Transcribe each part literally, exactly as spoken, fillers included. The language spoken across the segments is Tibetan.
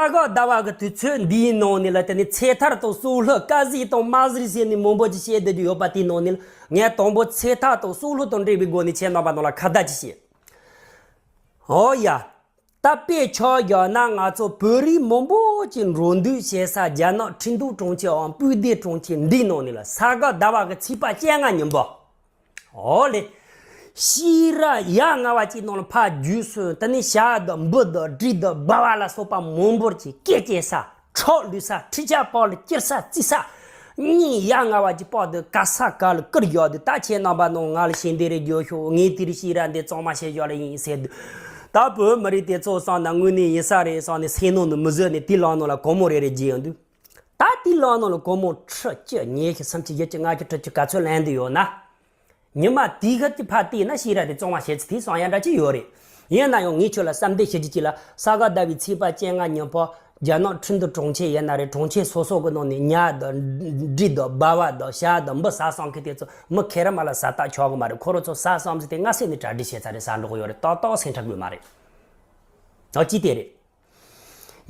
ས་ག་ཟླ་བ་གི་དུས་ཚོད་འདིའི་ནང་ནས་ལ་དེ་ནས་ཚེ་ཐར་དང་སྲོག་བླུ་ཀ་ཟི་དང་མ་ཟི་ཟེར་ནས་མང་པོ་ཅིག་བཤད་བསྡད་རྒྱུ་ཡོད་པ་དེའི་ནང་ནས་ལ་ངས་དང་པོ་ཚེ་ཐར་དང་སྲོག་བླུ་དང་འབྲེལ་བའི་སྒོ་ནས་ཁྱེད་རྣམ་པ་རྣམས་ལ་ཁ་བརྡ་ཅིག་བྱེད། ཨོ་ཡ། ད་དཔེ་ཆ་བཞག་ན་ང་ཚོ་བོད་རིགས་མང་པོ་ཅིག་འགྲོ་འདུག་བྱེད་ས་རྒྱ་ནག་ཁྲིན་ཏུའུ་གྲོང་ཁྱེར་འམ་སྤུས་ལྡེ་གྲོང་ཁྱེར་འདིའི་ནང་ནས་ལ་ས་ག་ཟླ་བ་གི་ཚེས་པ་བཅོ་ལྔ་ཉིན་པ། ཨོ་ལེ། ཤེས་རབ་ཡ་ང་བ་ཅིག་ནང་ལ་ཕར་རྒྱུགས་སོང་། དེ་ནས་ཞྭ་དང་འབུ་དང་སྦྲུལ་དང་སྦལ་པ་ལ་སོགས་པ་མང་པོ་ཅིག་སྐད་སྐྱེ་ས། ཁྲག་ལུད་ས། ཁྲི་ཆ་པགས་ལ་སྐྱུར་ས་བརྩིགས་ས། གཉིད་ཡ་ང་བ་ཅིག་པགས་དེ་ག་ས་ག་ལ་བསྐུར་བཞག་དུས། ད་ཁྱེད་རྣམ་པ་རྣམས་ང་ལ་ཞལ་འདེབས་རེ་རྒྱོབ་ཤོག་ངས་དེ་རིང་ཤེས་རབ་འདི་གཙང་མ་བྱེད་བཞག་ལེ་ཡིན་ཟེར་དུས། ད་བོད་མི་རིགས་དེ་ཚོ་བསམ་ན་དངོས་གནས་ཡིན་ས་རེད་བསམ་ནས་སེམས་ནང་ནས་མི་བཟོད་ནས་དེ་ལམ་ནང་ལ་གོར་མོ་རེ་རེ་བརྗེ་ཡོང་དུས། ད་དེ་ལམ་ནང་ལ་གོར་མོ་ཁྲི་བཅུ་ཉི་ཤུ་སུམ་ཅུ་བཞི་བཅུ་ལྔ་བཅུ་དྲུག་ཅུ་ག་ཚོད་ལེན་དུ་ཡོད་ན། ཉི་མ་དེའི་ཁ་དེ་ཕར་བལྟས་ན་ཤེས་རབ་དེ་གཙང་མ་བྱེད་ཚུལ་དེ་བསམ་ཡ་འདྲ་ཅིག་ཡོད་རེད། ཡིན་ན་ཡང་ངས་ཁྱོད་ལ་བསམ་གཏན་ཞུ་རྒྱུ་ཅིག་ལ། ས་ག་ཟླ་བའི་ཚེས་པ་བཅོ་ལྔ་ཉིན་པ་རྒྱ་ནག་ཁྲིན་ཏུའུ་གྲོང་ཁྱེར་ཡིན་ན་རེད། གྲོང་ཁྱེར་སོ་སོ་གི་ནང་ནས་ཉ་དང་སྦྲུལ་དང་སྦལ་པ་དང་ཞྭ་དང་འབུ་ཟ་བསམ་མཁན་དེ་ཚོ་མི་ཁེར་མ་ལ་ཟ་ལྟ་ཆོག་གི་མ་རེད། ཁོ་རང་ཚོ་ཟ་བསམ་ཚུལ་དེ་སྔ་སེ་ནས་གྲ་སྒྲིག་བྱས་ཚར་རེད། ཟ་འགྲོ་གི་ཡོད་རེད། ཏག་ཏག་སེམས་ཁྲལ་དགོས་མ་རེད། ཨོ་ཅི་དེ་རེད།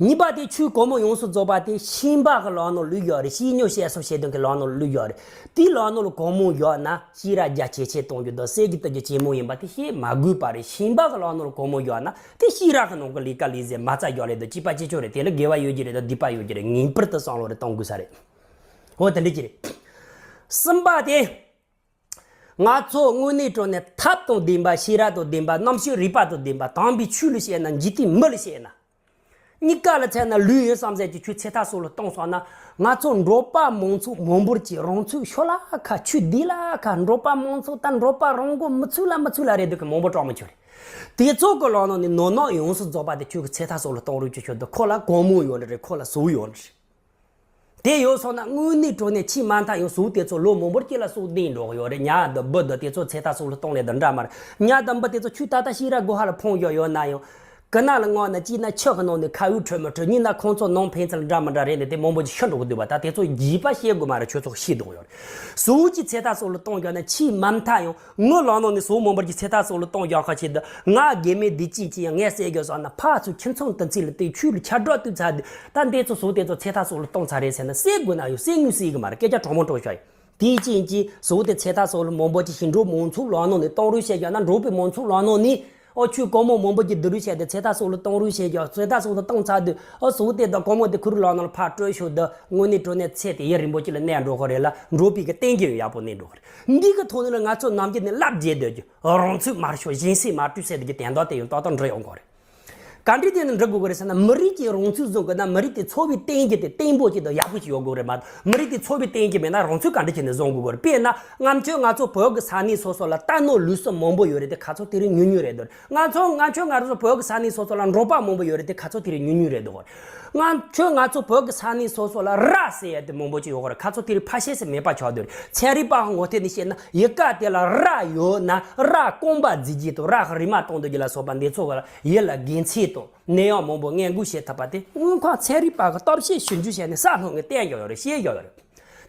གཉིས་པ་དེ་ཆོས་གོར་མོ་ཡོངས་སུ་རྫོགས་པ་དེ་ཤན་པ་གི་ལམ་ནང་ལུས་ཡོད་རེད། བཤེས་གཉེན་བཤད་སྲོལ་བྱེད་སྟངས་ཀྱི་ལམ་ནང་ལུས་ཡོད་རེད། དེའི་ལམ་ནང་ལ་གོར་མོ་བཞག་ན་ཤེས་རབ་རྒྱ་ཇེ་ཆེར་གཏོང་རྒྱུ་དང་གསེར་གྱི་རྟ་རྒྱུག་ཇེ་མང་ཡིན་པ་དེ་བཤད་མ་དགོས་པ་རེད། ཤན་པ་གི་ལམ་ནང་ལ་གོར་མོ་བཞག་ན་དེ་ཤེས་རབ་ཀྱི་ནང་གི་ལས་ཀ་ལས་ཟེར་མ་རྩ་རྒྱག་ལས་དང་གཅིག་པ་གཅིག་རྐྱང་རེད། དེ་ལ་དགེ་བ་ཡོད་ཀྱི་རེད་དང་སྡིག་པ་ཡོད་ཀྱི་རེད། ངེས་པར་དུ་བསམ་བློ་རེ་གཏོང་དགོས་ས་རེད། འོ་དེ་འདྲ་ཅིག་རེད། གསུམ་པ་དེ། ང་ཚོ་དངོས་གནས་དྲང་གནས་ཐབས་དང་ལྡན་པ་ཤེས་རབ་དང་ལྡན་པ་རྣམ་དཔྱོད་རིག་པ་དང་ལྡན་པ་དམ་པའི་ཆོས་ལ་བཤད་ན། འཇིག་རྟེན་མི་ལ་བཤད་ན། གཉིས་ཀ་ལ་བཤད་ན་ལུས་ཡོད་བསམ་ཟེར་གྱི་ཆོས་ཚེ་ཐར་སྲོག་བླུ་གཏོང་སོང་ན། ང་ཚོ་འབྲོག་པ་མང་ཚོགས་མང་པོར་གྱིས་རང་ཚོའི་ཤོ་ལ་ཁ་ཆུ་དེ་ལ་ཁ། འབྲོག་པ་མང་ཚོགས་ད་འབྲོག་པ་རང་མགོ་མི་ཚུགས་ལ་མི་ཚུགས་ལ་རེད་འདུག་གི་མང་པོ་གྲོགས་མི་ཆོད་རེད། དེ་ཚོ་གི་ལག་ནང་ནས་ནོར་ནག་ཡོངས་སུ་རྫོགས་པ་དེ་ཁྱོད་ཀྱི་ཚེ་ཐར་སྲོག་བླུ་གཏོང་རོགས་ཀྱི་ཆོད་དུ་ཁོ་ལ་གོར་མོ་ཡོད་ནི་རེད། ཁོ་ལ་ཟོག་ཡོད་ནི་རེད། དེ་ཡོད་སོང་ན་དངོས་གནས་དྲང་གནས་ཆེས་མ་མཐའ་ཡང་ཟོག་དེ་ཚོ་ལོ་མང་པོར་སྐྱེ་ལ་སྲོག་ལྡན་འགྲོ་གི་ཡོད་རེད། ཉ་དང་འབུ་དང་དེ་ཚོ་ཚེ་ཐར་སྲོག་བླུ་གཏོང་ལས་དང་འདྲ་མ་རེད། ཉ་དང་འབུ་དེ་ཚོ་ཁྱོད་ད་ལྟ་ཤེས་རབ་སྒོ་ཧ་ལ་འཕངས་ཡོད་ཡོད་ན་ཡང་། གི་ན་ལ་ངོ་ན་ཅི་ན་ཆུ་གི་ནང་ནས་ཁ་འུ་འཕྲོད་མི་འཕྲོད། གཉིས་ན་ཁོང་ཚོ་ནང་ཕན་ཚུན་འདྲ་མི་འདྲ་རེད་ནས་དེ་མང་པོ་ཞིག་ཤི་འགྲོ་གི་འདུག་པ། ད་དེ་ཚོ་རྒྱས་པ་བཤད་དགོས་མ་རེད། ཁྱོད་ཚོ་ཤེས་འདུག་ཡོད་རེད། ཟོག་གི་ཚེ་ཐར་སྲོག་བླུ་གཏོང་རྒྱུ་ན་ཆེས་མ་མཐའ་ཡང་ངའི་ལག་ནང་ནས་ཟོག་མང་པོར་གྱི་ཚེ་ཐར་སྲོག་བླུ་གཏོང་རྒྱག་ཁ་ཆེད་དུ་ང་དགེ་མེད་སྡིག་ཅན་ཅི་ཡང་ངས་ཟེར་རྒྱུ་སོང་ན། ཕར་ཚུར་ཁྱིམ་ཚང་དུ་ཚིག་ལ་བལྟས། ཆོས་ལ་ཁྱབ་བསྒྲགས་བཏུས་ཚར་དུས། ད་འདི་ཚོ་ཟོག་དེ་ཚོ་ཚེ་ཐར་སྲོག་བླུ་གཏོང་ཚར་རེད་ཟེར་ན་གསལ་དགོས་ན་ཡང་གསལ་ངོས་གསལ་གི་མ་རེད། སྐད་ཆ་དྲང་མོ་དྲང་བཤད་ཡིན། དེའི་རྐྱེན་གྱིས་ཟོག་དེ་ཚེ་ཐར་སྲོག་བླུ་མང་པོ་ཅིག་ཞིག་འབྲོག་མང་ཚོགས་ལག་ནང་ནས་གཏོང་རོགས་བྱས་རྒྱུ་ན། འབྲོག་པའི་མང་ཚོགས་ལག་ནང་ནས། ཨོ་ཆོས་གོར་མོ་མང་པོ་ཅིག་བསྡུ་རུབ་བྱས་ཏེ་ཚེ་ཐར་སྲོག་བླུ་གཏོང་རོགས་བྱས་རྒྱུ། ཚེ་ཐར་སྲོག་བླུ་གཏོང་ཚར་དུས་ཨོ་ཟོག་དེ་དང་གོར་མོ་དེ་ཁོ་རང་ལག་ནང་ལ་ཕར་སྤྲོད་ཤོག་དུས། དངོས་གནས་དྲང་གནས་ཚེ་དེ་ཡུན་རིང་པོ་ཅིག་ལ་གནས་འགྲོ་གི་རེད་ལ། འབྲོག་པའི་གི་བསྟན་རྒྱུ་ཡག་པོ་གནས་འགྲོ་གི་རེད། འདི་གི་ཐོག་ནས་ལ་ང་ཚོ་ནམ་རྒྱུན་ནས་ལབ་བརྗེད་སྡོད་རྒྱུ། རང་ཚོད་མར་ཤོག་གཞན་སེམས་མ་སྤྲོས་ཟེར་དེ་གི་དོན་དག་དེ་ཡང་ཏག་ཏག་འགྲུབ་ཡོང་གི་རེད། ག་འདྲ་དེ་ནི་འགྲུབ་དགོས་ཀྱི་རེད་ཟེར་ན། མི་རིགས་ཀྱི་རང་ཚུགས་བཟུང་དགོས་ན། མི་རིགས་དེ་འཚོ་བའི་བསྟན་རྒྱུ་དེ་བརྟན་པོ་ཅིག་དང་ཡག་པོ་ཅིག་ཡོད་དགོས་རེད་མ་གཏོགས། མི་རིགས་དེ་འཚོ་བའི་བསྟན་རྒྱུ་མེད་ན་རང་ཚུགས་ག་འདྲ་བྱས་ནས་བཟུང་དགོས་ཀྱི་རེད། དཔེར་ན་སྔ་མ་ཆོས་ང་ཚོ་བོད་ཀྱི་ས་གནས་སོ་སོ་ལ་རྟ་ནོར་ལུག་གསུམ་མང་པོ་ཡོད་རེད་དེ། ཁ་ཚོ་དེ་རིང་ཉུང་ཉུང་རེད་འདུག་ང་ཚོ་སྔ་མ་ཆོས་ང་ཚོ་བོད་ཀྱི་ས་གནས་སོ་སོ་ལ་འབྲོག་པ་མང་པོ་ཡོད་རེད་དེ། ཁ་ཚོ་དེ་རིང་ཉུང་ཉུང་རེད་འདུག་སྔ་མ་ཆོས་ང་ཚོ་བོད་ཀྱི་ས་གནས་སོ་སོ་ལ་ར་ཟེར་ཡ་དེ་མང་པོ་ཅིག་ཡོད་དགོས་རེད། ཁ་ཚོ་དེ་རིང་ཕ་ཤེས་སུ་མེད་པ་ཆགས་བསྡད་རེད། ཚན་རིག་པ་ངོས་ཐད་ནས་བཤད་ན། ཡུལ་ཁག་དེ་ལ་ར་ཡོད་ན་ར་རྐང་པ་བརྫིས་རྒྱུ་དང་། ར་གི་རིལ་མ་གཏོང་སྡོད་རྒྱུ་ལ་སོགས་པ་འདི་ཚོ་ག་ལ་ཡུལ་ལ་དགེ་མཚན་དང་ནད་ཡམས་མང་པོ་ངན་སྐུལ་བྱེད་ཐུབ་པ་དེ་དངོས་ཁམས་ཚན་རིག་པ་གི་ལྟ་བཤལ་ཞིབ་འཇུག་བྱས་ནས་ས་སློང་གི་བསྟན་ཡོད་རེད། ཤེས་ཡོད་རེད།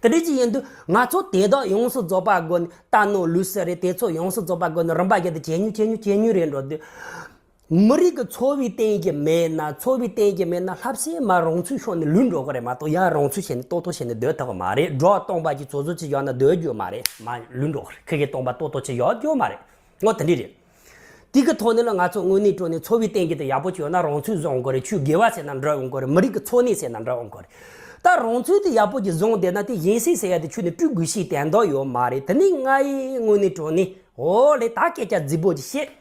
དེ་འདྲ་ཅིག་ཡིན་དུས་ང་ཚོ་དེ་དག་ཡོངས་སུ་རྫོགས་པ་སྒོ་ནས། རྟ་ནོར་ལུག་གསུམ་རེད། དེ་ཚོ་ཡོངས་སུ་རྫོགས་པ་སྒོ་ནས་རིམ་པ་བརྒྱུད་དེ་ཇེ་ཉུང་ཇེ་ཉུང་ཇེ་ཉུང་རེད་འགྲོ་དུས། མི་རིགས་ཀྱི་འཚོ་བའི་བསྟན་རྒྱུ་མེད་ན། འཚོ་བའི་བསྟན་རྒྱུ་མེད་ན་ལྷ་སའི་མ་རང་ཚུགས་ཤོར་ནས་ལུས་འགྲོ་གི་རེད་མ་གཏོགས། ཡ་རང་ཚུགས་བྱས་ནས་ཏོག་ཏོག་བྱས་ནས་སྡོད་ཐུབ་ཀྱི་མ་རེད། སྒྲོ་སྟོང་པ་ཅིག་ཙོག་ཙོག་ཅིག་ཡོད་ན་སྡོད་རྒྱུ་མ་རེད། མ་ལུས་འགྲོ་གི་རེད། ཁི་གེ་སྟོང་པ་ཏོག་ཏོག་ཅིག་ཡོད་རྒྱུ་མ་རེད། ངོ་དེ་འདྲ་རེད། དེ་གི་ཐོག་ནས་ལ་ང་ཚོ་དངོས་གནས་དྲང་གནས་འཚོ་བའི་བསྟན་རྒྱུ་དེ་ཡག་པོ་ཅིག་ཡོད་ན་རང་ཚུགས་བཟུང་དགོས་རེད། ཆོས་དགེ་བ་ཟེར་ན་འགྲོ་ཡོང་གི་རེད། མི་རིགས་ཀྱི་འཚོ་གནས་ཟེར་ན་འགྲོ་ཡོང་གི་རེད། ད་རང་ཚུགས་དེ་ཡག་པོ་ཅིག་བཟུང་བསྡད་ན་དེ་གཞན་སེམས་ཟེར་ཡ་དེ་ཁྱོན་ནས་སྤྲུལ་དགོས་ཤེས་དོན་དག་ཡོད་མ་རེད། དེ་ནས་ང་ཡི་དངོས་གནས་དྲང་གནས་འོ་ལེ་ད་སྐད་ཆ་རྫིག་པོ་ཅིག་བཤད།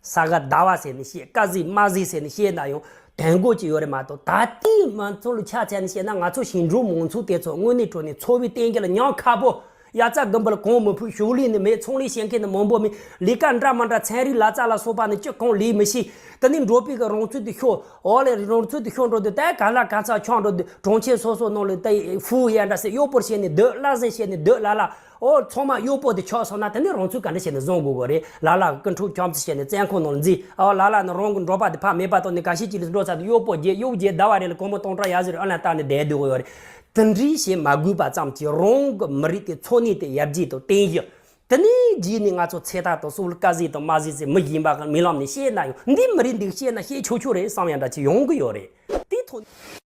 ས་ག་ཟླ་བ་ཟེར་ནས་བཤད། ཀ་ཟི་མ་ཟི་ཟེར་ནས་བཤད་ན་ཡང་དོན་གོ་ཅིག་ཡོད་རེད་མ་གཏོགས། ད་ལྟའི་མང་ཚོགས་ལ་ཆ་མཚོན་ནས་བཤད་ན། ང་ཚོ་ཞིང་འབྲོག་མང་ཚོགས་དེ་ཚོ་དངོས་གནས་དྲང་གནས་འཚོ་བའི་བསྟན་རྒྱུ་ལ་ཉམས་ཁག་པོ། ཡ་རྩྭ་དགུན་འབུ་ལ་གོམ་མི་ཕུད། ཞོར་ལས་ནི་མེད། ཚོང་ལས་བྱེད་མཁན་ནི་མང་པོ་མེད། ལས་ཀ་འདྲ་མི་འདྲ་ཚན་རིག་ལག་རྩལ་ལ་སོགས་པ་ནི་ཅི་གང་ལས་མི་ཤེས། དེ་ནས་འབྲོག་པའི་གི་རང་ཚུགས་དེ་ཤོར། ཨོ་ལེ་རང་ཚུགས་དེ་ཤོར་འགྲོ་དུས། ད་ག་ལ་ག་ཚ་ཆགས་འགྲོ་དུས། གྲོང་ཁྱེར་སོ་སོ་ནང་ལ་ད་ཧྥུའུ་ཡ་འདྲ་ཟེར་གཡོག་པོར་བྱས་ནས་སྡོད། ལ་ཟེར་བྱས་ནས་སྡོད། ལ་ལ། ཨོ་ཚང་མ་གཡོག་པོ་དེ་ཆགས་སོང་ན། དེ་ནས་རང་ཚུགས་ག་འདྲ་བྱས་ནས་བཟུང་དགོས་གོ་རེད། ལ་ལ་རྐུ་འཕྲོག་རྐྱབ་རྩིས་བྱས་ནས་བཙོན་ཁང་ནང་ལ་འཛུལ། ཨོ་ལ་ལ་ནི་རང་གི་འབྲོག་པ་དེ་ཕར་མེད་པ་བཏང་ནས་ག་ཤེད་ཅིག་ལ་འགྲོ་ཚར་དུས། གཡོག་པོ་བརྗེ། གཡོག་བརྗེ་ཟླ་བ་རེ་ལ་སྒོར་མོ་སྟོང་ཕྲག་ཡར་ཟེར་ཨ་ལན་བཏང་ནས་བསྡད་སྡོད་གོ་ཡོད་རེད། དེ་འདྲའི་བྱེད་མ་དགོས་པ་ཙམ་གྱིས་རང་གི་མི་རིགས་དེ་འཚོ་གནས་དེ་ཡར་རྒྱས་དང་བརྟན་གཞི། དེ་ནས་རྗེས་ནས་ང་ཚོ་ཚེ་ཐར་དང་སྲོག་བླུ་དཀར་ཟས་དང་དམར་ཟས་ཟེར་མི་གཞན་པ་གི་རྨི་ལམ་ནས་བཤད་ན་ཡང་འདི་མི་རེད་འདུག་བཤད་ན་བཤད་ཆོག་ཆོག་རེད་བསམ་ཡ་འདྲ་ཅིག་ཡོང་གི་ཡོད་རེད། དེའི་ཐོག་